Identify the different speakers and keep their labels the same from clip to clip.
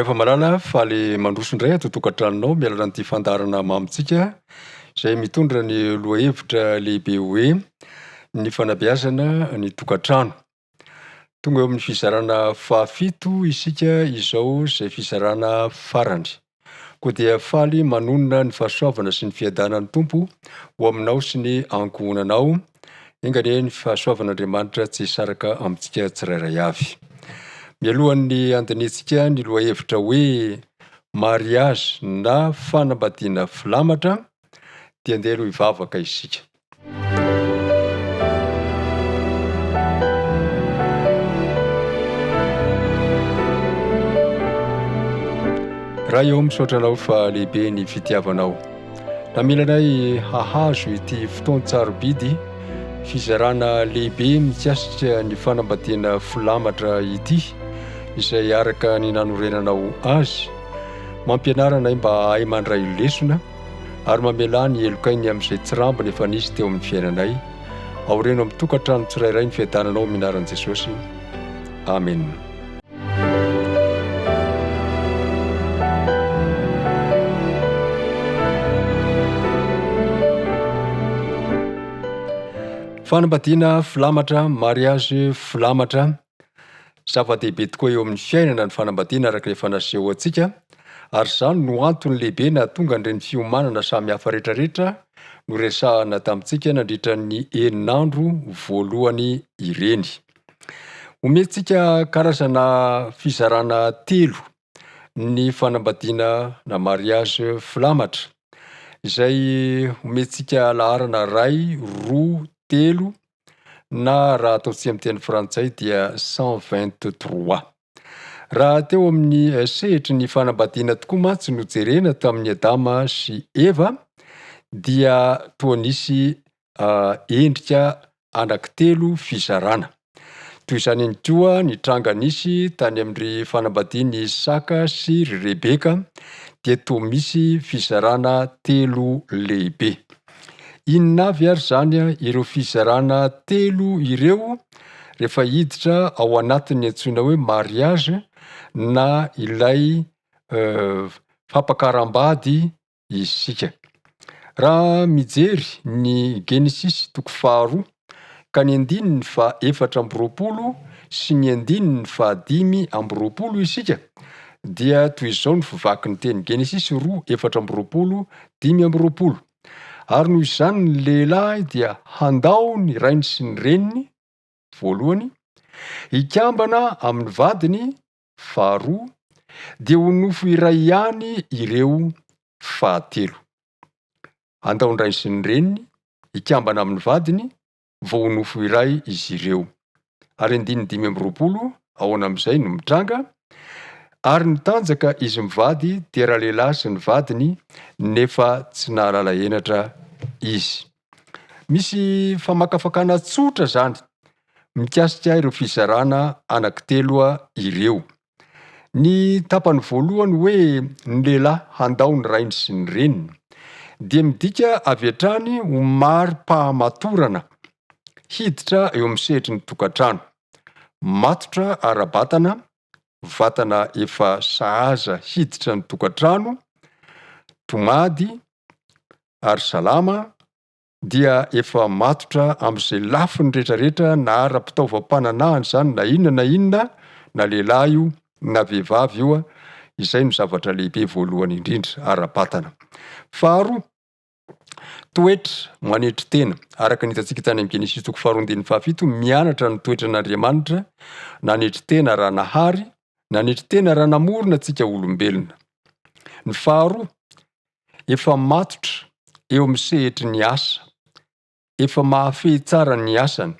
Speaker 1: Ravamalala, faly mandroso indray ato an-tokantranonao mialana an'ity fandaharana mamintsika izay mitondra ny lohahevitra lehibe hoe ny fanabeazana ny tokantrano. Tonga eo amin'ny fizarana fahafito isika izao izay fizarana farany. Koa dia faly manonona ny fahasoavana sy ny fiadanan'ny Tompo ho aminao sy ny ankohonanao. Enga anie ny fahasoavan'Andriamanitra tsy hisaraka amintsika tsirairay avy. Mialohan'ny handinihantsika ny lohahevitra hoe mariazy na fanambadiana filamatra dia andeha aloha hivavaka isika. Ray ô, misaotra Anao fa lehibe ny fitiavanao. Namela anay hahazo ity fotoan-tsarobidy fizarana lehibe mikasika ny fanambadiana filamatra ity, izay araka ny nanorenanao azy. Mampianara anay mba hahay mandray lesona. ary mamelà ny helokay ny amin'izay tsirambina efa nisy teo amin'ny fiainanay. Aoreno amin'ny tokantrano tsirairay ny fiadananao amin'ny anaran'i Jesosy. Amena. Fanambadiana filamatra, mariage filamatra. Zava-dehibe tokoa eo amin'ny fiainana ny fanambadiana araka efa naseho antsika, ary izany no antony lehibe nahatonga an'ireny fiomanana samihafa rehetrarehetra noresahana tamintsika nandritra ny enin'andro voalohany ireny. Omentsika karazana fizarana telo ny fanambadiana na mariage filamatra, izay omentsika laharana iray, roa, telo, na raha ataontsika amin'ny teny frantsay dia 123. Raha teo amin'ny sehatry ny fanambadiana tokoa mantsy no jerena tamin'i Adama sy Eva dia toa nisy endrika anankitelo fizarana. Toy izany ihany koa ny tranga nisy tany amin-dry fanambadian'i Isaka sy ry Rebeka dia toa misy fizarana telo lehibe. Inona avy ary izany ireo fizarana telo ireo rehefa hiditra ao anatin'ny antsoina hoe mariage na ilay fampakaram-bady isika? Raha mijery ny Genesisy toko faharoa ka ny andininy faha-24 sy ny andininy faha-25 isika dia toy izao ny fivaky ny teny, Genesisy 2, 24, 25, Ary noho izany ny lehilahy dia handao ny rainy sy ny reniny, voalohany, hikambana amin'ny vadiny, faharoa, dia ho nofo iray ihany ireo, fahatelo. Handao ny rainy sy ny reniny, hikambana amin'ny vadiny, vao ho nofo iray izy ireo. Ary andininy 25, ahoana amin'izay no mitranga? Ary nitanjaka izy mivady, dia ralehilahy sy ny vadiny, nefa tsy nahalala henatra izy. Misy famakafakana tsotra izany mikasika ireo fizarana anankitelo ireo. Ny tapany voalohany hoe ny lehilahy handao ny rainy sy ny reniny dia midika avy hatrany ho mari-pahamatorana hiditra eo amin'ny sehatry ny tokantrano. Matotra ara-batana, vatana efa sahaza hiditra ny tokantrano, tomady ary salama, dia efa matotra amin'izay lafiny rehetrarehetra na ara-pitaovam-pananahana izany na inona na inona na lehilahy io na vehivavy io, izay no zavatra lehibe voalohany indrindra ara-batana. Faharoa, toetra manetry tena, araka ny hitantsika tany amin'ny Genesisy toko faharoa andininy fahafito, mianatra ny toetran'Andriamanitra, nanetry tena raha nahary, nanetry tena raha namorona antsika olombelona. Ny faharoa, Efa matotra eo amin'ny sehatry ny asa, efa mahafehy tsara ny asany,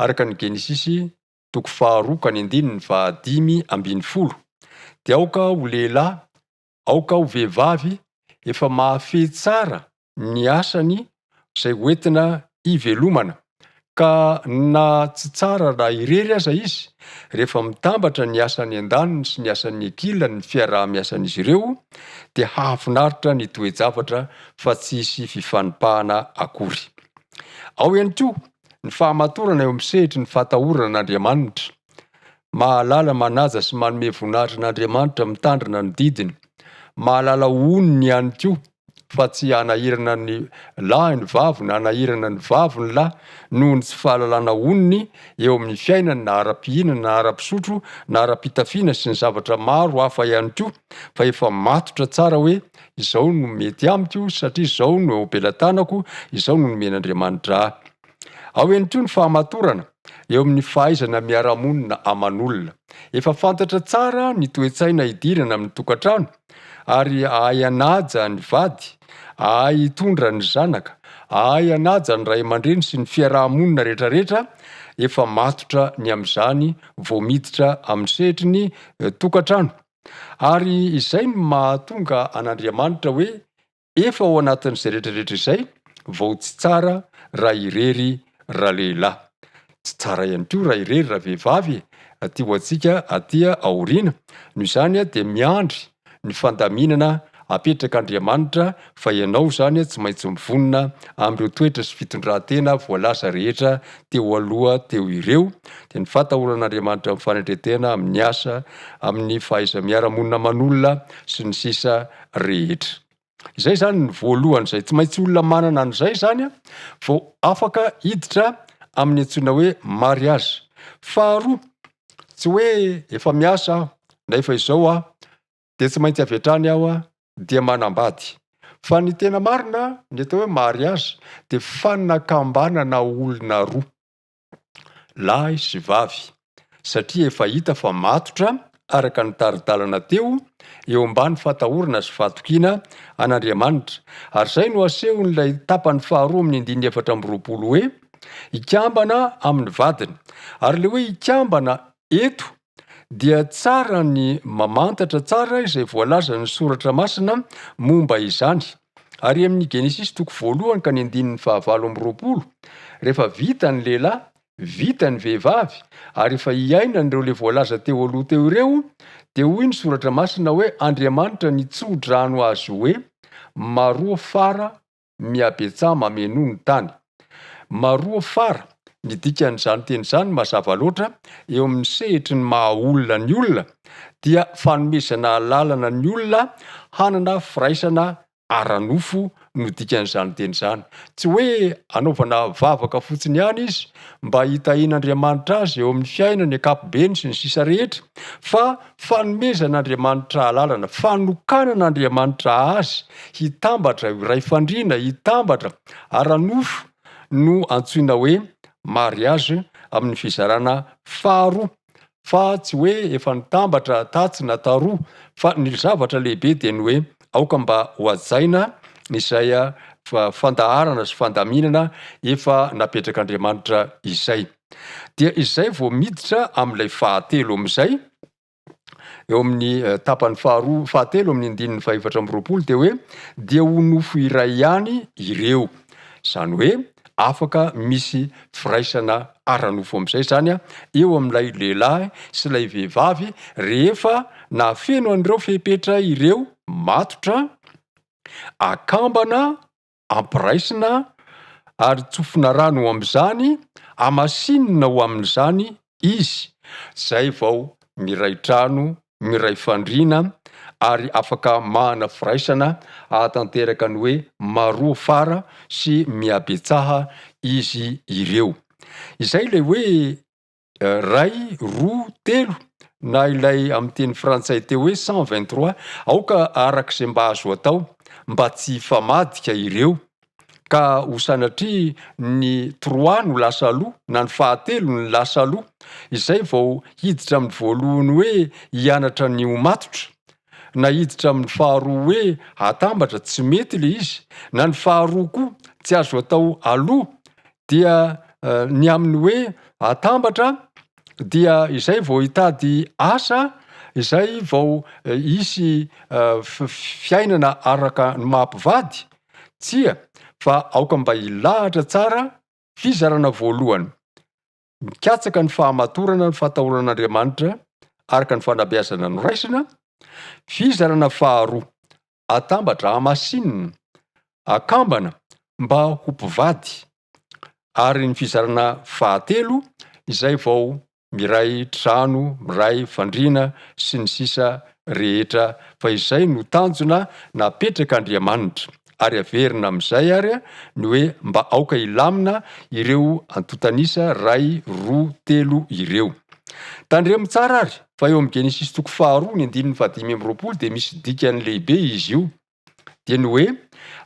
Speaker 1: araka ny Genesisy toko faharoa ka ny andininy fahadimy ambin'ny folo, dia aoka ho lehilahy, aoka ho vehivavy efa mahafehy tsara ny asany izay hoentina hivelomana, ka na tsy tsara raha irery aza izy, rehefa mitambatra ny asan'ny andaniny sy ny asan'ny ankilany ny fiaraha-miasan'izy ireo dia hahafinaritra ny toe-javatra fa tsy hisy fifanipahana akory. Ao ihany koa ny fahamatorana eo amin'ny sehatry ny fahatahorana an'Andriamanitra. Mahalala, manaja sy manome voninahitra an'Andriamanitra, mitandrina ny didiny. Mahalala onony ihany koa fa tsy hanahirana ny lahy ny vavy na hanahirana ny vavy ny lahy noho ny tsy fahalalana onony eo amin'ny fiainany na ara-pihinana na ara-pisotro na ara-pitafiana sy ny zavatra maro hafa ihany koa fa efa matotra tsara hoe izao no mety amiko satria izao no eo am-pelatanako, izao no nomen'Andriamanitra ahy. Ao ihany koa ny fahamatorana eo amin'ny fahaizana miara-monina aman'olona. Efa fantatra tsara ny toe-tsaina idirana amin'ny tokantrano ary hahay hanaja ny vady, hahay hitondra ny zanaka, hahay hanaja ny ray aman-dreny sy ny fiaraha-monina rehetrarehetra, efa matotra ny amin'izany vao miditra amin'ny sehatry ny tokantrano. Ary izay no mahatonga an'Andriamanitra hoe Efa ao anatin'izay rehetra rehetra izay vao tsy tsara raha irery ralehilahy. Tsy tsara ihany koa raha irery ravehivavy e! Aty ho antsika aty aoriana. Noho izany dia miandry ny fandaminana apetrak'Andriamanitra fa ianao izany tsy maintsy mivonona amin'ireo toetra sy fitondran-tena voalaza rehetra teo aloha teo ireo, dia ny fatahoran'Andriamanitra amin'ny fanetren-tena, amin'ny asa, amin'ny fahaiza-miara-monina aman'olona, sy ny sisa rehetra. Izay izany ny voalohany izay. Tsy maintsy olona manana an'izay izany vao afaka hiditra amin'ny antsoina hoe mariage. Faharoa, tsy hoe efa miasa aho na efa izao aho dia tsy maintsy avy hatrany aho dia manambady. Fa ny tena marina, ny atao hoe mariage dia fanakambanana olona roa. lahy sy vavy, satria efa hita fa matotra araka ny tari-dalana teo eo ambany fatahorana sy fahatokiana an'Andriamanitra. Ary izay no asehon'ilay tapany faharoa amin'ny andininy 24 hoe, hikambana amin'ny vadiny. Ary ilay hoe hikambana eto dia tsara ny mamantatra tsara izay voalazan'ny Soratra Masina momba izany. Ary amin'ny Genesisy toko voalohany ka ny andininy fahavalo amby 20, rehefa vita ny lehilahy, vita ny vehivavy, ary efa iainan'ireo le voalaza teo aloha teo ireo, dia hoy ny Soratra Masina hoe Andriamanitra nitso-drano azy hoe, Maroa fara mihabetsaha mamenoa ny tany. Maroa fara, ny dikan'izany teny izany mazava loatra eo amin'ny sehatry ny maha olona ny olona dia fanomezana alalana ny olona hanana firaisana ara-nofo no dikan'izany teny izany. Tsy hoe anaovana vavaka fotsiny ihany izy mba hitahian'Andriamanitra azy eo amin'ny fiainany ankapobeny sy ny sisa rehetra fa Fanomezan'Andriamanitra alalana, fanokanan'Andriamanitra azy hitambatra, hiray fandriana, hitambatra ara-nofo no antsoina hoe mariage amin'ny fizarana faharoa, fa tsy hoe efa nitambatra tatsy na taroa, fa ny zavatra lehibe dia ny hoe aoka mba ho hajaina izay fandaharana sy fandaminana efa napetrak'Andriamanitra izay. Dia izay vao miditra amin'ilay fahatelo amin'izay, eo amin'ny eh, tapany faharoa, fahatelo amin'ny andininy fahefatra amby 20 dia hoe dia ho nofo iray ihany ireo. Izany hoe afaka misy firaisana ara-nofo amin'izay izany eo amin'ilay lehilahy sy ilay vehivavy rehefa nahafeno an'ireo fepetra ireo matotra, akambana ampiraisina ary tsofina rano ho amin'izany, hamasinina ho amin'izany izy, zay vao miray trano, miray fandriana ary afaka mahana firaisana hahatanteraka ny hoe maroa fara sy mihabetsaha izy ireo. Izay ilay hoe Ray, roa, telo, na ilay amin'ny teny frantsay teo hoe 123, aoka araka izay mba azo atao mba tsy hifamadika ireo, ka ho sanatria ny trois no lasa aloha na ny fahatelo no lasa aloha, izay vao hiditra amin'ny voalohany hoe hianatra ny ho matotra, na hiditra amin'ny faharoa hoe hatambatra, tsy mety ilay izy, na ny faharoa koa tsy azo atao aloha dia ny amin'ny hoe atambatra dia izay vao hitady asa, izay vao hisy fiainana araka ny maha mpivady? Tsia, fa aoka mba hilahatra tsara fizarana voalohany, mikatsaka ny fahamatorana ny fatahoran'Andriamanitra araka ny fanabeazana noraisina, fizarana faharoa, atambatra, hamasinina, akambana mba ho mpivady, ary ny fizarana fahatelo izay vao. miray trano, miray fandriana, sy ny sisa rehetra fa izay no tanjona napetrak'Andriamanitra. Ary averina amin'izay ary ny hoe mba aoka hilamina ireo antontan'isa ray, roa, telo ireo. Tandremo tsara ary fa eo amin'ny Genesisy toko faharoa ny andininy fahadimy amby roapolo dia misy dikany lehibe izy io. Dia ny hoe,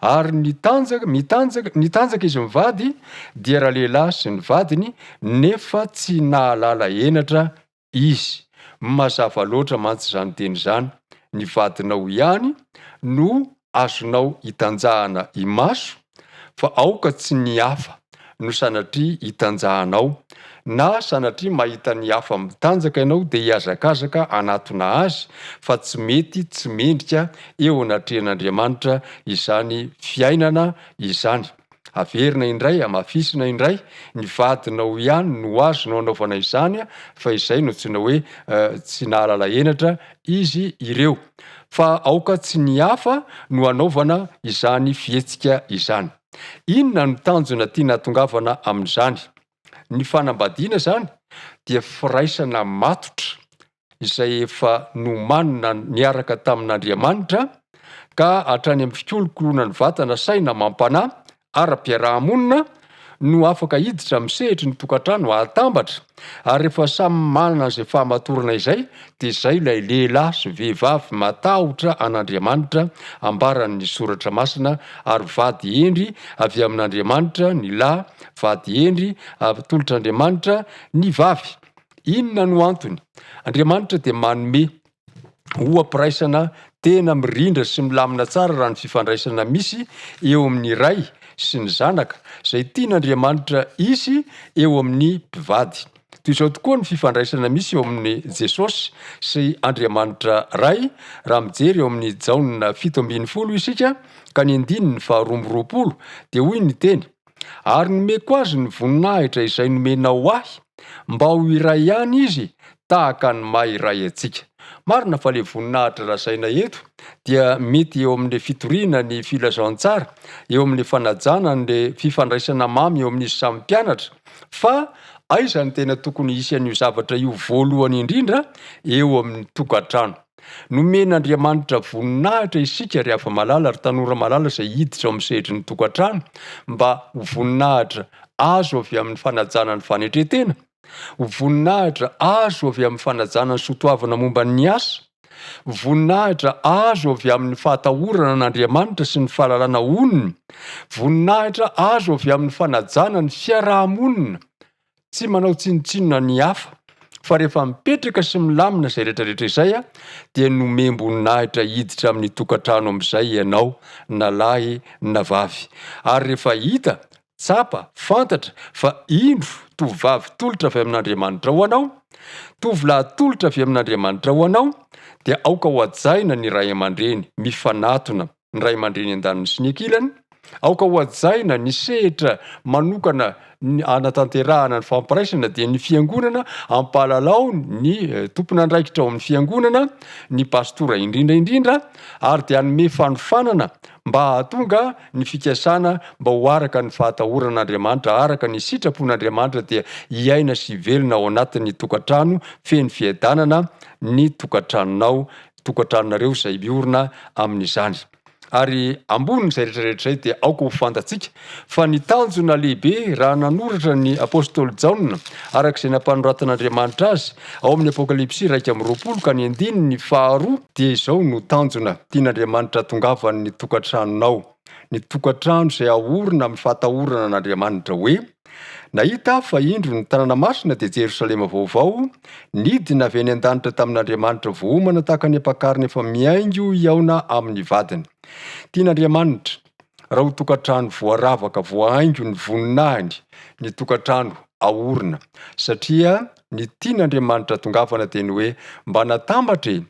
Speaker 1: ary nitanjaka, mitanjaka, nitanjaka izy mivady, dia ralehilahy sy ny vadiny, nefa tsy nahalala henatra izy. Mazava loatra mantsy izany teny izany, ny vadinao ihany no azonao itanjahana imaso, fa aoka tsy ny hafa no sanatria itanjahanao, na sanatria mahita ny hafa mitanjaka ianao dia hihazakazaka hanatona azy, fa tsy mety tsy mendrika eo anatrehan'Andriamanitra izany fiainana izany. Averina indray, hamafisina indray, ny vadinao ihany no azonao anaovana izany fa izay no antsoina hoe tsy nahalala henatra izy ireo. Fa aoka tsy ny hafa no hanaovana izany fihetsika izany. Inona no tanjona tiana hatongavana amin'izany? Ny fanambadiana izany dia firaisana matotra izay efa nomanina niaraka tamin'Andriamanitra ka hatrany amin'ny fikolokoloana ny vatana, saina amam-panahy, ara-piaraha-monina no afaka hiditra amin'ny sehatry ny tokantrano hahatambatra, ary rehefa samy manana an'izay fahamatorana izay dia izay ilay lehilahy sy vehivavy matahotra an'Andriamanitra ambaran'ny Soratra Masina ary vady hendry avy amin'Andriamanitra ny lahy, vady hendry atolotr'Andriamanitra ny vavy. Inona no antony? Andriamanitra dia manome oha-piraisana tena mirindra sy milamina tsara raha ny fifandraisana misy eo amin'ny Ray sy ny Zanaka, izay tian'Andriamanitra hisy eo amin'ny mpivady. Toy izao tokoa ny fifandraisana misy eo amin'i Jesosy sy Andriamanitra Ray, raha mijery eo amin'ny Jaona 17 isika ka ny andininy faha-22 dia hoy ny teny, Ary nomeko azy ny voninahitra izay nomenao ahy, mba ho iray ihany izy tahaka ny maha iray antsika. Marina fa le voninahitra lazaina eto dia mety eo amin'le fitoriana ny filazantsara, eo amin'le fanajana an'le fifandraisana mamy eo amin'izy samy mpianatra, fa aiza no tena tokony hisy an'io zavatra io voalohany indrindra? Eo amin'ny tokantrano. Nomen'Andriamanitra voninahitra isika ry hava-malala, ry tanora malala izay hiditra ao amin'ny sehatry ny tokantrano, mba ho voninahitra azo avy amin'ny fanajana ny fanetren-tena, ho voninahitra azo avy amin'ny fanajana ny soatoavina momba ny asa, voninahitra azo avy amin'ny fahatahorana an'Andriamanitra sy ny fahalalana onony, voninahitra azo avy amin'ny fanajana ny fiaraha-monina. Tsy manao tsinontsinona ny hafa fa rehefa mipetraka sy milamina izay rehetra rehetra izay dia nomem-boninahitra hiditra amin'ny tokantrano amin'izay ianao na lahy na vavy. Ary rehefa hita, tsapa, fantatra fa indro tovovavy tolotra avy amin'Andriamanitra ho anao, tovolahy tolotra avy amin'Andriamanitra ho anao dia aoka ho hajaina ny ray aman-dreny mifanatona ny ray aman-dreny andaniny sy ny ankilany, aoka ho hajaina ny sehatra manokana hanatanterahana ny fampiraisana dia ny fiangonana, ampahalalao ny tompon'andraikitra ao amin'ny fiangonana, ny pastora indrindra indrindra, ary dia hanome fanofanana mba hahatonga ny fikasana mba ho araka ny fahatahoran'Andriamanitra, araka ny sitrapon'Andriamanitra dia hiaina sy hivelona ao anatin'ny tokantrano feno fiadanana ny tokantranonao tokantranonareo izay miorina amin'izany. Ary ambonin'izay rehetra rehetra izay dia aoka ho fantatsika fa ny tanjona lehibe raha nanoratra ny apostoly Jaona araka izay nampanoratan'Andriamanitra azy ao amin'ny Apokalypsy 21 ka ny andininy faharoa dia izao no tanjona tian'Andriamanitra hatongavan'ny tokantranonao, ny tokantrano izay aorina amin'ny fahatahorana an'Andriamanitra hoe, Nahita aho fa indro ny tanàna masina dia Jerosalema vaovao, nidina avy any an-danitra tamin'Andriamanitra voaomana tahaka ny ampakarina efa mihaingo hihaona amin'ny vadiny. Tian'Andriamanitra raha ho tokantrano voaravaka voahaingo ny voninahiny ny tokantrano aorina, satria ny tian'Andriamanitra tongavana dia ny hoe mba natambatra e!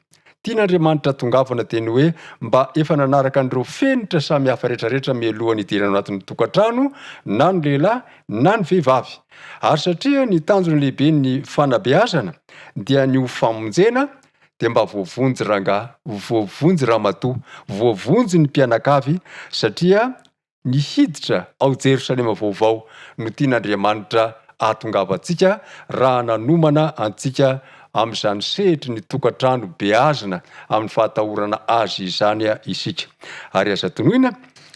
Speaker 1: Tian'Andriamanitra tongavana dia ny hoe mba efa nanaraka an'ireo fenitra samihafa rehetrarehetra mialohan'ny hidirana ao anatin'ny tokantrano na ny lehilahy na ny vehivavy. Ary satria ny tanjona lehiben'ny fanabeazana dia ny ho famonjena dia mba voavonjy rangahy, voavonjy ramatoa, voavonjy ny mpianakavy satria Ny hiditra ao Jerosalema vaovao no tian'Andriamanitra ahatongavantsika raha nanomana antsika amin'izany sehatry ny tokantrano beazina amin'ny fahatahorana Azy izany isika. Ary aza adinoina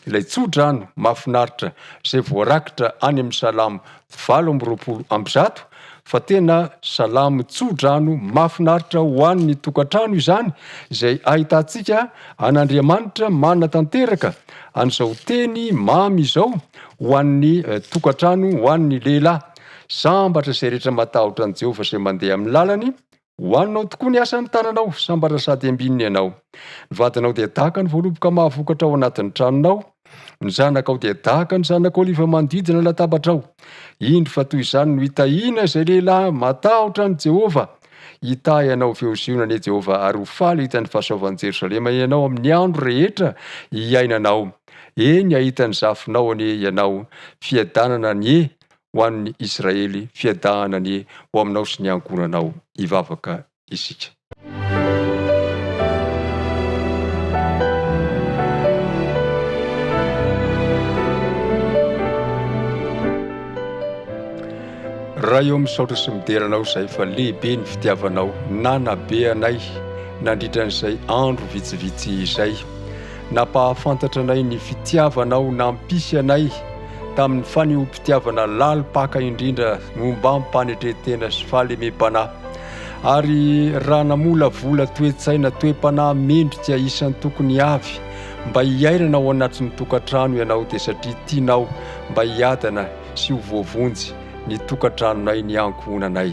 Speaker 1: ilay tsodrano mahafinaritra izay voarakitra any amin'ny Salamo 128 fa tena salamo tsodrano mahafinaritra ho an'ny tokantrano izany izay ahitantsika an'Andriamanitra manatanteraka an'izao teny mamy izao ho an'ny tokantrano, ho an'ny lehilahy. Sambatra izay rehetra matahotra an'i Jehovah izay mandeha amin'ny lalany. Ho aninao tokoa ny asan'ny tananao, sambatra sady ambinina ianao. Ny vadinao dia tahaka ny voaloboka mahavokatra ao anatin'ny tranonao, ny zanakao dia tahaka ny zanak'oliva manodidina ny latabatrao. Indro fa toy izany no hitahiana izay lehilahy matahotra an'i Jehovah. Hitahy anao avy eo Ziona anie Jehovah, ary ho faly hahita ny fahasoavan'i Jerosalema ianao amin'ny andro rehetra hiainanao. Eny, hahita ny zafinao anie ianao. Fiadanana anie ho an'ny Israely, fiadahana anie ho aminao sy ny ankohonanao. Hivavaka isika. Ray ô misaotra sy midera anao izahay fa lehibe ny fitiavanao nanabe anay nandritra an'izay andro vitsivitsy izay. Nampahafantatra anay ny fitiavanao nampisy anay tamin'ny fanehoam-pitiavana lalim-paka indrindra mombam-panetren-tena sy fahalemem-panahy. Ary raha namolavola toe-tsaina toe-panahy mendrika isan-tokony avy mba hiainana ao anatin'ny tokantrano ianao dia satria tianao mba hiadana sy ho voavonjy ny tokantranonay ny ankohonanay.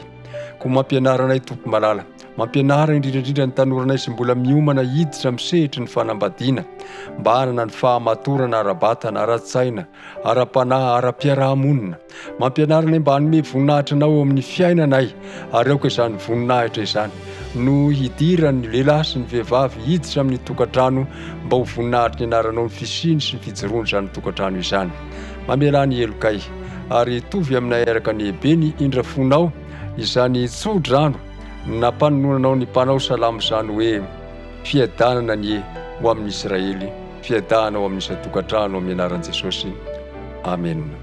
Speaker 1: Koa mampianara anay Tompo malala. Mampianara indrindra indrindra ny tanoranay izay mbola miomana hiditra amin'ny sehatry ny fanambadiana mba hanana ny fahamatorana ara-batana, ara-tsaina, ara-panahy, ara-piaraha-monina. Mampianara anay mba hanome voninahitra anao eo amin'ny fiainanay ary aoka izany voninahitra izany no hidiran'ny lehilahy sy ny vehivavy hiditra amin'ny tokantrano mba ho voninahitry ny anaranao ny fisiany sy ny fijoroan'izany tokantrano izany. Mamelà ny helokay ary hitovy aminay araka ny habe ny indra fonao izany tso-drano Nampanononanao ny mpanao salamo izany hoe, Fiadanana anie ho amin'i Israely, fiadanana ho amin'ny isan-tokantrano amin'ny anaran'i Jesosy. Amena.